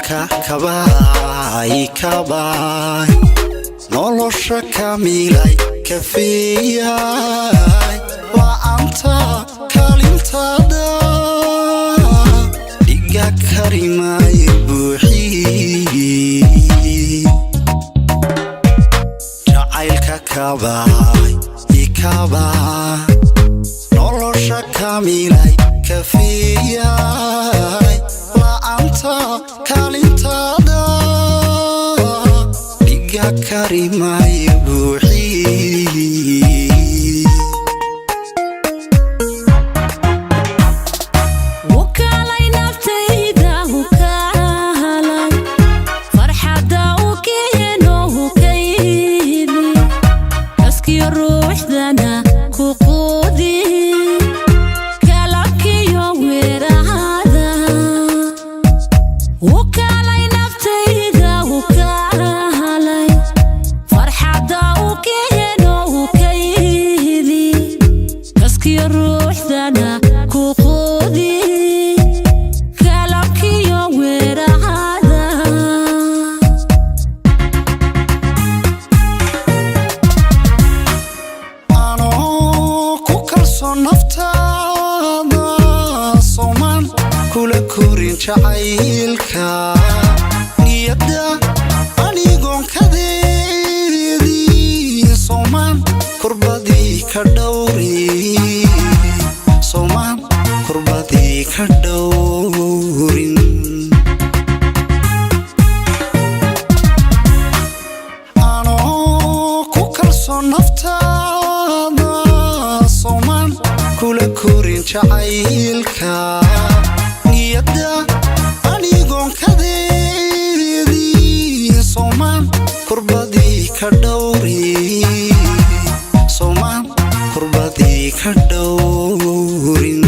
Jacaylka kabaay kabaay, nolosha kamilay kafeeyay, la'aanta kaalintaada dhiga karimay buuxii. Jacaylka kabaay ikabaa, nolosha kamilay kafeeyay, la'aanta kaalintaada dhiga karimay buuxii. Ukaalay naftayda, ukaalay farxadda, u keeno, ukaydi kaskiyo ruuxdana ku quudi kalabkiyo weerahada. Ukaalay naftayda, ukaalay farxadda, u keeno, ukaydi kaskiyo ruuxdana ku quudi kalabkiyo weerahada. Anoo ku kalsoon naftaada, soomaan kula korin jacaylka niyadda, anigoon kadeedii soomaan kurbadii ka dhowri, soomaan kurbadii ka dhowrin. Anoo ku kalsoon naftaada, soomaan kula korin jacaylka niyadda, anigoon kadeedii soomaan kurbadii ka dhowri, soomaan kurbadii ka dhowrin.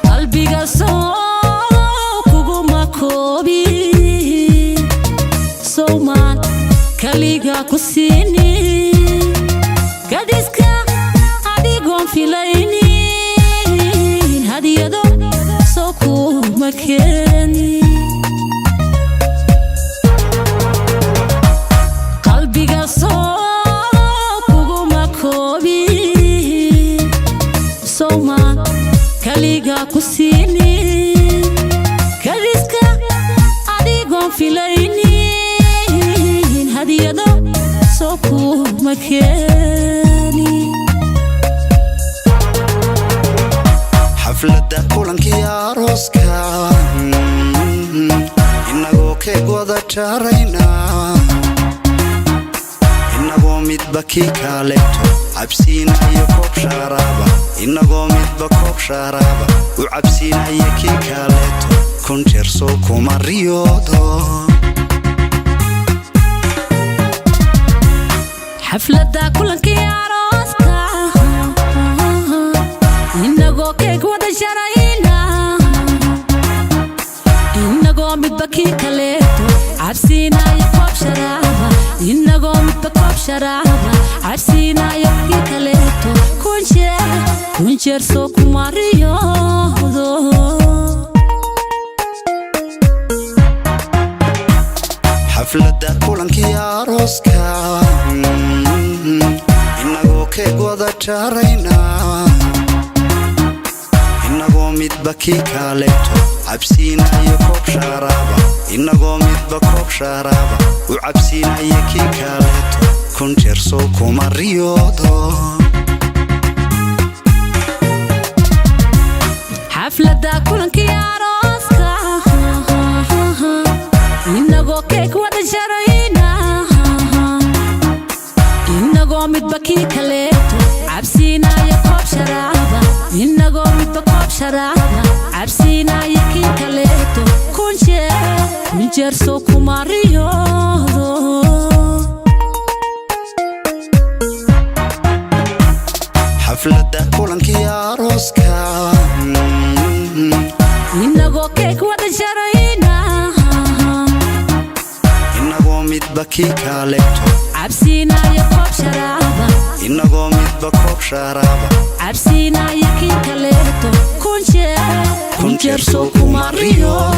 Qalbiga soo kuguma koobi, sowmaan kaliga ku siini gadiska adigoon filaynin, hadiyado soo kuma keeni. Qalbiga soo kuguma koobi, sowmaan kaliga ku siini kadiska adigoon filaynin, hadiyado soo kuma keeni. Xafladda kulankii arooska, inagoo keeg wada jaarayna, inagoo midba kii kaaleeto cabsiinayo koob shaaraaba, inagoo midba koob shaaraaba u cabsiinaya kii kaaleeto, kun jeer soo kuma riyoodo. Xafladda kulankii arooska, inagoo keeg wada sharayna, inagoo midba kii kaleeto cabsiinayo koob sharaaba, inagoo midba koob sharaaba cabsiinayo kii kaleeto, kun jeer, kun jeer soo kuma riyoodo. Xafladda kulankii arooska, inagoo keeg wada jaarayna, inagoo midba kii kaaleeto cabsiinayo koob shaaraaba, inagoo midba koob shaaraaba u cabsiinaya kii kaaleeto, kun jeer soo kuma riyoodo. Xafladda kulankii arooska, inagoo keeg wada sharayna, inagoo midba kii kaleeto cabsiinayo koob sharaaba, inagoo midba koob sharaaba cabsiinayo kii kaleeto, kun jeer, kun jeer soo kuma riyoodo. Xafladda kulankii arooska, inagoo keeg wada sharayna, inagoo midba kii kaaleeto cabsiinayo koob sharaaba, inagoo midba koob koob sharaaba. Cabsiinaya kii kaleeto kun jeer. Kun jeer soo kuma riyoon.